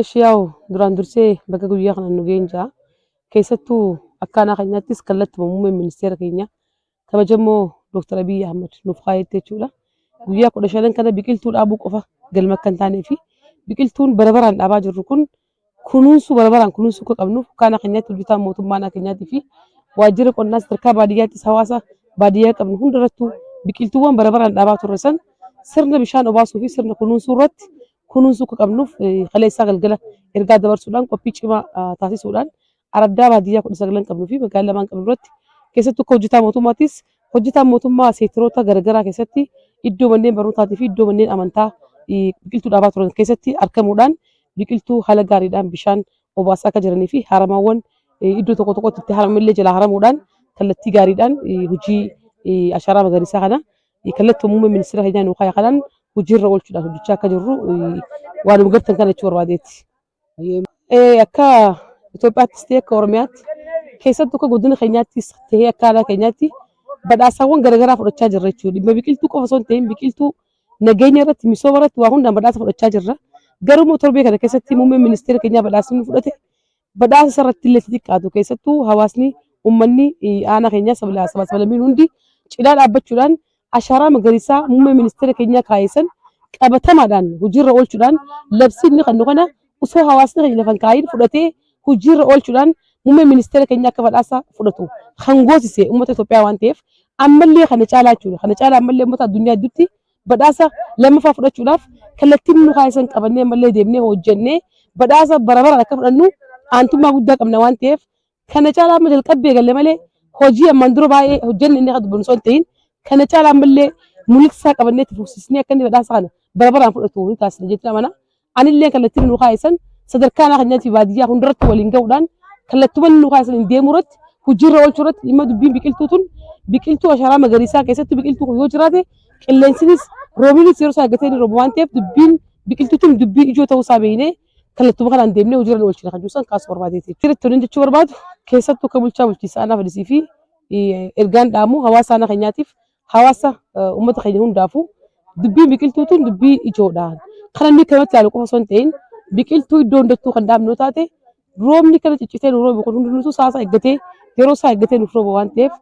Eshi yaa'u duraan dursee bakka guyyaa kana nu ga'een jira. Keessattuu akka aanaa keenyaattis kallattuma muummeen ministeera keenya kabajamoo Dooktar Abiyyi Ahmad nuuf kaayetti jechuudha. Guyyaa 15 kana biqiltuu dhaabuu qofa galma akka hin taanee fi biqiltuun bara baraan dhaabaa jirru kun kunuunsuu bara baraan kunuunsuu akka qabnuuf akka aanaa keenyaatti hojjetaan mootummaa aanaa keenyaatii fi waajjira qonnaa sadarkaa baadiyyaattis hawaasa baadiyyaa qabnu hundarrattuu biqiltuuwwan bara baraan dhaabaa turre san sirna bishaan obaasuu fi sirna kunuunsuu irratti kunuunsuu akka qabnuuf kaleessaa galgala ergaa dabarsuudhaan qophii cimaa taasisuudhaan araddaa baadiyyaa 19 qabnuu fi magaalaa lamaan qabnu irratti keessattuu akka hojjetaa mootummaattis hojjetaan mootummaa seektaroota garaagaraa keessatti iddoo manneen barnootaatii fi iddoo manneen amantaa biqiltuu dhaabaa turan keessatti argamuudhaan biqiltuu haala gaariidhaan bishaan obaasaa akka jiranii fi haramaawwan iddoo tokko tokkotti itti haramillee jalaa haramuudhaan kallattii gaariidhaan hojii ashaaraa magariisaa kana kallattii muummee ministeera keenyaa nuu kaaya kanaan hojiirra oolchuudhaaf hojjechaa akka jirru waanuma gartan kana jechuu barbaadeetti. Akka Itoophiyaattis ta'e akka Oromiyaatti keessattuu akka godina keenyaattis ta'e akka aanaa keenyaatti badhaasawwan garaagaraa fudhachaa jirra jechuudha. Dhimma biqiltuu qofa osoo hin ta'in biqiltuu nageenya irratti misooma irratti waa hundaan badhaasa fudhachaa jirra. Garuu immoo torbee kana keessatti muummeen ministeera keenyaa badhaasni nu fudhate badhaasa isarratti illee xixiqqaatu keessattuu hawaasni uummanni aanaa keenyaa saba sablammiin hundi cinaa dhaabbachuudhaan ashaaraa magariisaa muummee ministeera keenyaa kaa'e san qabatamaadhaan hojiirra oolchuudhaan labsii inni kennu kana osoo hawaasni keenya lafa hin kaa'iin fudhatee hojiirra oolchuudhaan muummee ministeera keenyaa akka badhaasa fudhatu kan goosise uummata Itoophiyaa waan ta'eef ammallee kana caalaa jechuudha. Kana caalaa ammallee uummata addunyaa gidduutti badhaasa lammaffaa fudhachuudhaaf kallattiin nu kaa'e san qabannee ammallee deemnee hojjennee badhaasa bara baraan akka fudhannu aantummaa guddaa qabna waan ta'eef kana caalaa amma jalqabbii eegalle malee hojii ammaan dura baay'ee hojjenne inni akka dubbannu osoo hin ta'in kana caalaa ammallee mul'isa qabannee itti fufsiisnee akka inni badhaasa kana bara baraan fudhatu ni taasisna jechuudha amana. Anillee kallattiin nu kaa'e san sadarkaa aanaa keenyaatti fi baadiyyaa hundarratti waliin ga'uudhaan kallattuma inni nu kaa'e san hin deemuu irratti hojiirra oolchuu irratti dhimma dubbiin biqiltuu tun biqiltuu ashaaraa magariisaa keessatti biqiltuu kun yoo jiraate qilleensinis roobinis yeroo isaa eeggatee ni rooba waan ta'eef dubbiin biqiltuu tun dubbii ijoo ta'uu isaa beeknee kallattuma kanaan deemnee hojiirra ni oolchina kan jiru san kaasuu barbaadeeti. Irratti waliin jechuu barbaadu keessattuu akka bulchaa bulchiinsa aanaa Fadisii fi ergaan dhaamu hawaasa aanaa keenyaatiif hawaasa uummata keenya hundaafuu dubbiin biqiltuu tun dubbii ijoodha. Kan namni akkanumatti ilaalu qofa osoo hin ta'in biqiltuu iddoo hundattuu kan dhaabnu yoo taate roobni kana ciccitee nu roobu kun hundumtuu saasaa eeggatee yeroo isaa eeggatee nuuf rooba waan ta'eef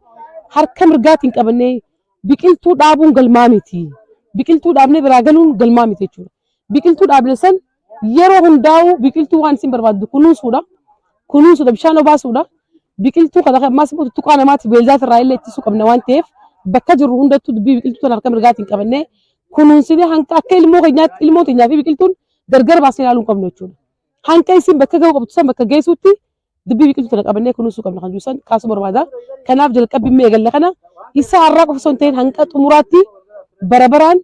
harka mirgaatiin qabannee biqiltuu dhaabuun galmaa miti. Biqiltuu dhaabnee biraa galuun galmaa miti jechuudha. Biqiltuu dhaabne san yeroo hundaa'u biqiltuu waan isin barbaaddu kunuunsuudha. Kunuunsuudha bishaan obaasuudha. Biqiltuu kana ammas immoo tuttuqaa namaatiif beeldaata irraa illee ittisuu qabna waan ta'eef bakka jirru hundattuu dubbii biqiltuu tana harka mirgaatiin qabannee kunuunsinee hanga akka ilmoo keenyaatti ilmoo teenyaa fi biqiltuun gargar baasnee ilaaluu hin qabnu jechuudha. Hanga isin bakka ga'uu qabdu san bakka geessuutti dubbii biqiltuu tana qabannee kunuunsuu qabna kan jiru san kaasuu barbaada. Kanaaf jalqabbii mee eegalla kana isa har'aa qofa osoo hin ta'in hanga xumuraatti bara baraan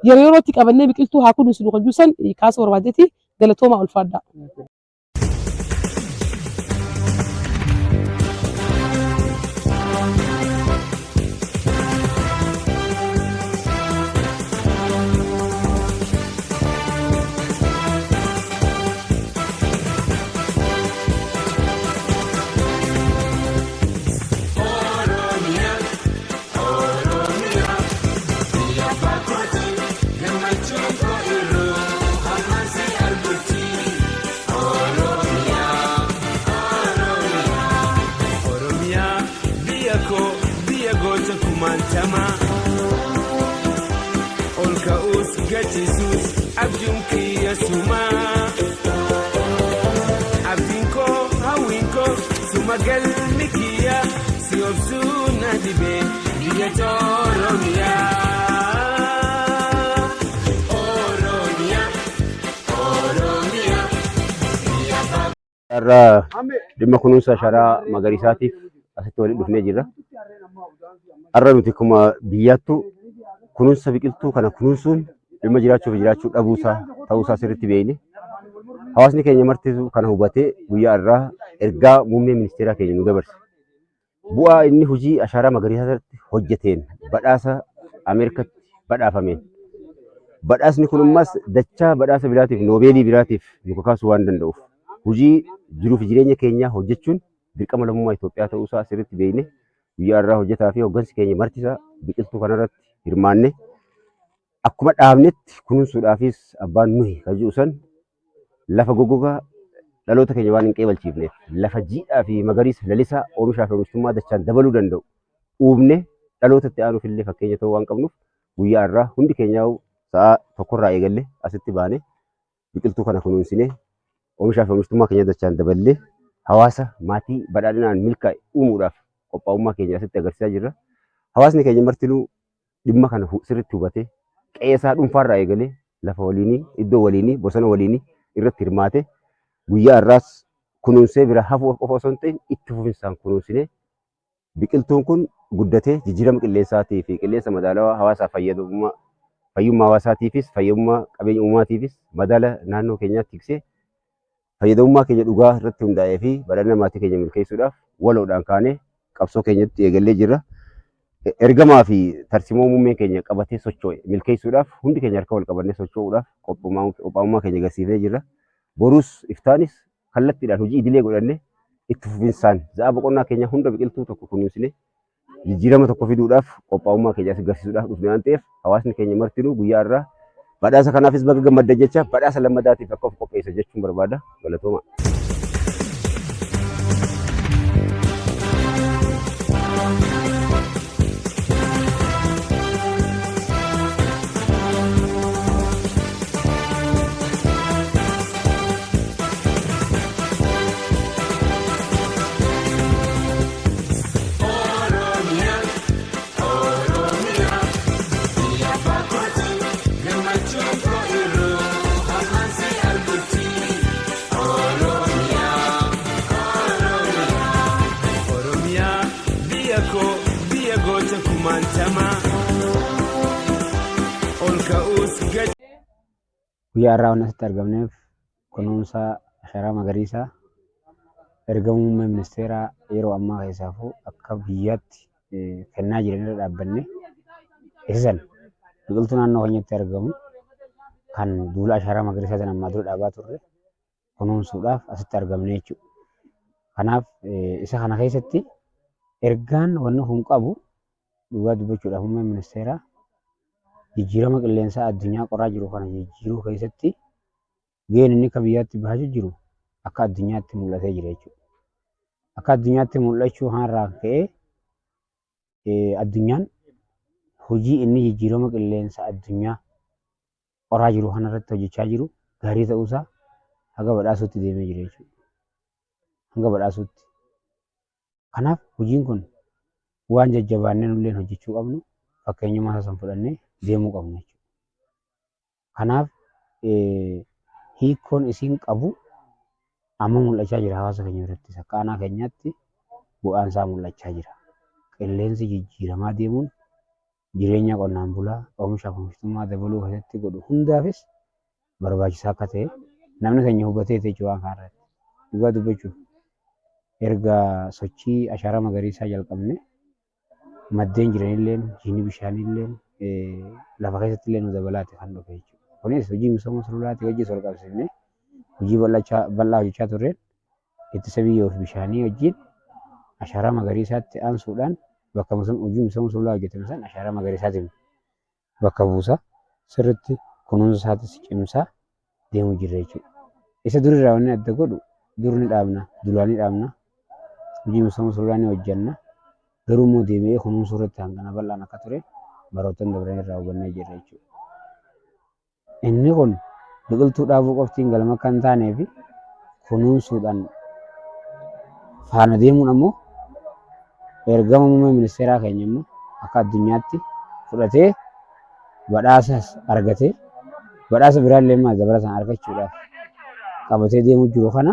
yeroo yerootti qabannee biqiltuu haa kunuunsinu kan jiru san kaasuu barbaadeeti galatoomaa ulfaadhaa. Oromiyaa biyya koo biyya goota kumaantamaa ol ka'uus gachiisuus abjuun kiyya sumaa abdiin koo hawwiin koo suma galmi kiyya si obsuu na dhibee biyya too Oromiyaa. Oromiyaa Oromiyaa biyya abbaa. Har'a dhimma kunuunsa ashaaraa magariisaatiif asitti walitti dhufnee jirra. Har'a nuti akkuma biyyaattu kunuunsa biqiltuu kana kunuunsuun dhimma jiraachuu fi jiraachuu dhabuusaa ta'uusaa sirriitti beekne. Hawaasni keenya marti kana hubatee guyyaa har'aa ergaa muummee ministeeraa keenya nu dabarse. Bu'aa inni hojii ashaaraa magariisaa irratti hojjeteen badhaasa Ameerikatti badhaafameen. Badhaasni kun ammas dachaa badhaasa biraatiif noobeelii biraatiif nu kakaasuu waan danda'uuf hojii jiruuf jireenya keenyaa hojjechuun dirqama lammummaa Itoophiyaa ta'uusaa sirriitti beekne guyyaa irraa hojjetaa fi hoggansi keenya marti isaa biqiltuu kanarratti hirmaanne akkuma dhaabnetti kunuunsuudhaafis abbaan nuyi kan jiru san Lafa goggogaa dhaloota keenya waan hin qeebalchiifneef lafa jiidhaa fi magariisa lalisaa oomishaa fi oomishtummaa dachaan dabaluu danda'u uumne dhaloota itti aanuuf illee fakkeenya ta'uu waan qabnuuf guyyaa irraa hundi keenyaa sa'a tokkorraa eegalle asitti baane biqiltuu kana kunuunsinee oomishaa fi oomishtummaa keenya dachaan daballee hawaasa maatii badhaadhinaan milkaa'e uumuudhaaf qophaa'ummaa keenya asitti agarsiisaa jirra. Hawaasni keenya martinuu dhimma kana sirriitti hubatee qe'ee isaa dhuunfaarraa eegalee lafa waliinii, iddoo waliinii, bosona waliinii irratti hirmaate guyyaa har'aas kunuunsee bira hafuu qofa osoo hin ta'in itti fufinsaan kunuunsinee biqiltuun kun guddatee jijjiirama qilleensaatii fi qilleensa madaalawaa hawaasaaf fayyadamummaa fayyummaa hawaasaatiifis fayyummaa qabeenya uumamaatiifis madaala naannoo keenyaa tiksee fayyadamummaa keenya dhugaa irratti hundaa'ee fi badhaadhina maatii keenya milkeessuudhaaf waloodhaan kaanee qabsoo keenyatti eegallee jirra. Ergamaa fi tarsiimoo muummeen keenya qabatee socho'e milkeessuudhaaf hundi keenya harka wal qabannee socho'uudhaaf qophaa'ummaa keenya agarsiifnee jirra. Borus iftaanis kallattiidhaan hojii idilee godhannee itti fufinsaan za'a boqonnaa keenya hunda biqiltuu tokko kunuunsinee jijjiirama tokko fiduudhaaf qophaa'ummaa keenya as agarsiisuudhaaf dhufne waan ta'eef hawaasni keenya martinuu guyyaa irraa badhaasa kanaafis baga gammaddan jecha badhaasa lammadaatiif akka of qopheessa jechuun barbaada. Galatooma. Oromiyaa biyya koo biyya goota kumaantamaa ol ka'uus gad. Guyyaa har'aa waan asitti argamneef kunuunsa ashaaraa magariisaa ergama muummee ministeeraa yeroo ammaa keessaafuu akka biyyaatti kennaa jiran irra dhaabbanne isa sana biqiltuu naannoo keenyatti argamu kan duula ashaaraa magariisaatiin ammaa dura dhaabaa turre kunuunsuudhaaf asitti argamne jechuudha. Kanaaf isa kana keessatti ergaan wanni kun qabu dhugaa dubbachuudhaaf muummeen ministeeraa jijjiirama qilleensaa addunyaa qoraa jiru kana jijjiiruu keessatti gaheen inni akka biyyaatti bahaa jiru akka addunyaatti mul'atee jira jechuudha. Akka addunyaatti mul'achuu kanarraa ka'ee addunyaan hojii inni jijjiirama qilleensa addunyaa qoraa jiru kanarratti hojjechaa jiru gaarii ta'uusaa haga badhaasuutti deemee jira jechuudha. Hanga badhaasuutti. Kanaaf hojiin kun waan jajjabaannee nulleen hojjechuu qabnu fakkeenyummaa isaa san fudhannee deemuu qabna jechuudha. Kanaaf hiikkoon isiin qabu amma mul'achaa jira hawaasa keenya birattis akka aanaa keenyaatti bu'aan isaa mul'achaa jira. Qilleensi jijjiiramaa deemuun jireenya qonnaan bulaa oomishaaf oomishtummaa dabaluu keessatti godhu hundaafis barbaachisaa akka ta'e namni keenya hubatee jechuudha waan kana irratti. Dhugaa dubbachuuf erga sochii ashaaraa magariisaa jalqabne maddeen jiranilleen jiini bishaanilleen lafa keessattillee nu dabalaati kan dhufe jechuudha. Kunis hojii misooma sululaatii wajjin wal qabsiifne hojii bal'aa hojjechaa turreen ittisa biyyoo fi bishaanii wajjin ashaaraa magariisaatti aansuudhaan bakka hojii misooma sululaa hojjetame san ashaaraa magariisaatiin bakka buusa sirriitti kunuunsa isaatis cimsaa deemu jirra jechuudha. Isa durirraa wanni adda godhu dur ni dhaabna, dulaan ni dhaabna, hojii misooma sululaa ni hojjenna. Garuu immoo deebi'ee kunuunsuu irratti hanqina bal'aan akka ture baroottan dabran irraa hubannee jirra jechuudha. Inni kun biqiltuu dhaabuu qoftiin galma akka hin taanee fi kunuunsuudhaan faana deemuun ammoo ergama muummee ministeeraa keenya immoo akka addunyaatti fudhatee badhaasas argatee badhaasa biraallee immoo dabalataan argachuudhaaf qabatee deemuu jiru kana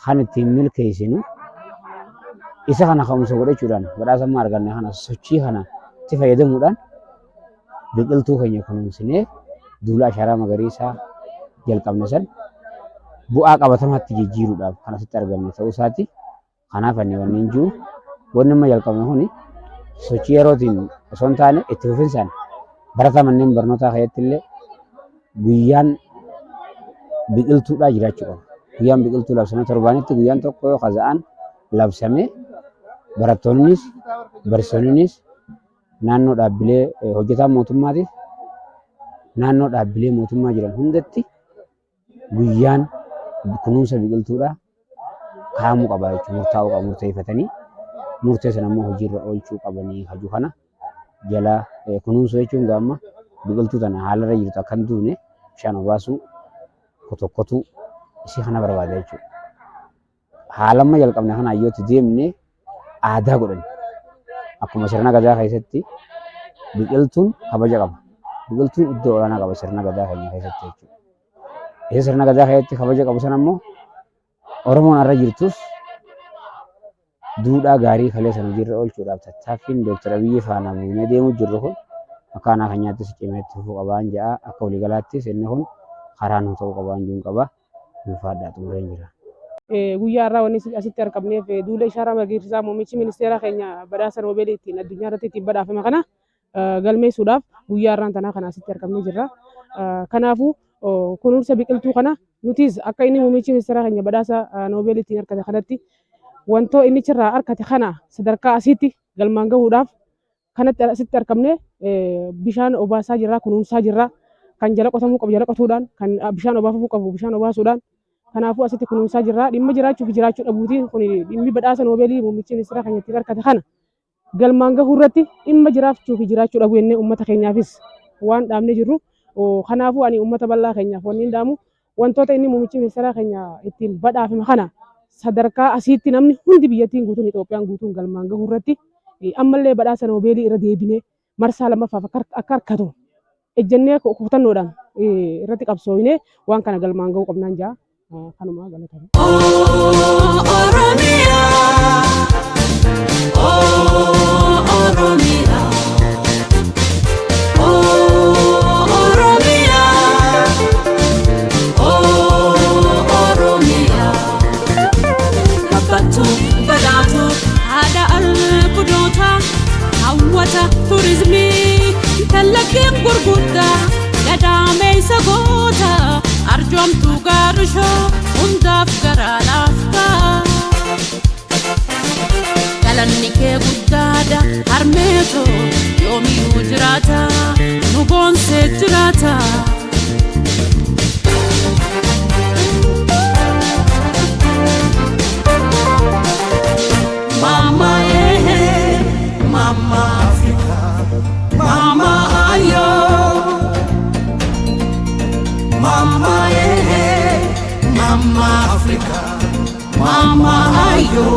kan ittiin milkeessinu isa kana ka'umsa godhachuudhaan badhaasa amma arganne kana sochii kana itti fayyadamuudhaan biqiltuu keenya kunuunsinee duula ashaaraa magariisaa jalqabne san bu'aa qabatamaatti jijjiiruudhaaf kan asitti argamne ta'uu isaati. Kanaaf ani wanni hin jiru wanni amma jalqabne kuni sochii yerootiin osoo hin taane itti fufinsaan barataa manneen barnootaa keessatti illee guyyaan biqiltuudhaa jiraachuu qaba. Guyyaan biqiltuu labsamee torbaanitti guyyaan tokko yoo kaza'aan labsamee barattoonnis barsiisonnis naannoo dhaabbilee hojjetaan mootummaatiif naannoo dhaabbilee mootummaa jiran hundatti Guyyaan kunuunsa biqiltuudhaa kaa'amuu qaba jechuudha. Murtaa'uu qaba murteeffatanii murtee sana immoo hojiirra oolchuu qabanii hajuu kana jala kunuunsuu jechuun gaamma biqiltuu tana haalarra jirtu akka hin duune bishaan obaasuu kotokkotuu isii kana barbaada jechuudha. Haala amma jalqabne kana yoo itti deemne aadaa godhanne. Akkuma sirna gadaa keessatti biqiltuun kabaja qaba. Biqiltuun iddoo olaanaa qaba sirna gadaa keenya keessatti jechuudha. Isa sirna gadaa keessatti kabaja qabu sana immoo Oromoon har'a jirtus duudhaa gaarii kalee sana hojiirra oolchuudhaaf tattaaffiin Dooktar Abiyyi faana buunee deemuu jirru kun akka aanaa keenyaattis cimee itti fufuu qabaan ja'a. Akka waliigalaattis inni kun karaa nuu ta'uu qabaan juun qaba. Ulfaadhaa xumureen jira. Guyyaa har'aa wanni asitti argamneef duula ishaaraa magariisaa muummichi ministeera keenya badhaasa Noobeelii ittiin addunyaa irratti ittiin badhaafame kana galmeessuudhaaf guyyaa har'aan tanaa kana asitti argamnee jirra. Kanaafuu kunuunsa biqiltuu kana nutis akka inni muummichi ministeera keenya badhaasa Noobeelii ittiin argate kanatti wantoo inni achirraa argate kana sadarkaa asiitti galmaan gahuudhaaf kanatti asitti argamne bishaan obaasaa jirra, kunuunsaa jirra. Kan jala qotamuu qabu jala qotuudhaan, kan bishaan obaafamuu qabu bishaan obaasuudhaan kanaafuu asitti kunuunsaa jirra. Dhimma jiraachuu fi jiraachuu dhabuutiin kun dhimmi badhaasa Noobeelii muummichi ministeera keenya ittiin argate kana galmaan gahuu irratti dhimma jiraachuu fi jiraachuu dhabuu jennee uummata keenyaafis waan dhaabnee jirru. Kanaafuu ani uummata bal'aa keenyaaf wanni hin dhaamu wantoota inni muummichi ministeera keenya ittiin badhaafame kana sadarkaa asiitti namni hundi biyyattiin guutuun Itoophiyaan guutuun galmaan gahuu irratti ammallee badhaasa Noobeelii irra deebinee marsaa lammaffaaf akka harkatu ejjennee kutannoodhaan irratti qabsooyinee waan kana galmaan gahuu qabnaan jaa kanumaa galatama. Oromia, oh Oromia, oh Oromia, oh Oromia. Gabbattuu badhaatu haadha albuudoota hawwata turizimii kallaggeen gurguddaa gadaameessa goota arjoomtuu gaarishoo hundaaf garaa laaftaa. Galanni kee guddaadha harmeetoo yoomiyyuu jiraata nu boonsee jiraata. Mama eh, Mama Africa, Mama ayo. Mama eh, Mama Africa, Mama ayo.